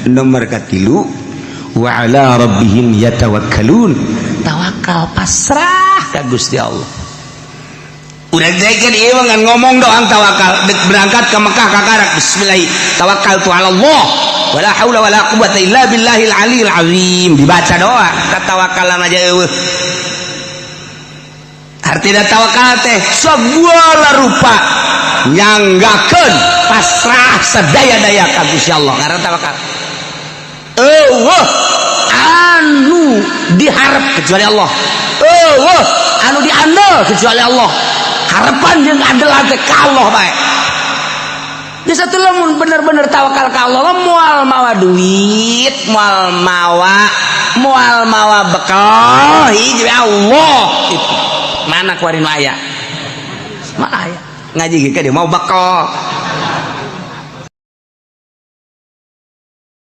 Nomor katilu, wa ala rabbihim yatawakkalun, tawakal, pasrah ka Gusti Allah. Udah kan ieu mah ngomong doang tawakal. Dek berangkat ke Mekah kakarak bismillah tawakkaltu ala Allah wala haula wala quwata illa billahil aliyil azim, dibaca doa, katawakalan aja eueuh. Artinya tawakal teh segala rupa nyanggakeun pasrah sadaya-daya ka Gusti Allah karena tawakal. Eueuh anu diharap kecuali Allah, eueuh anu diandel kecuali Allah. Harapan jeung andelan teh ka Allah bae. Di satu lamun bener-bener tawakal ka Allah, moal mawa duit, moal mawa, moal mawa bekal, hiji Allah itu. Mana kuari nu aya? Mana aya? Ngaji ge dia mau bekal.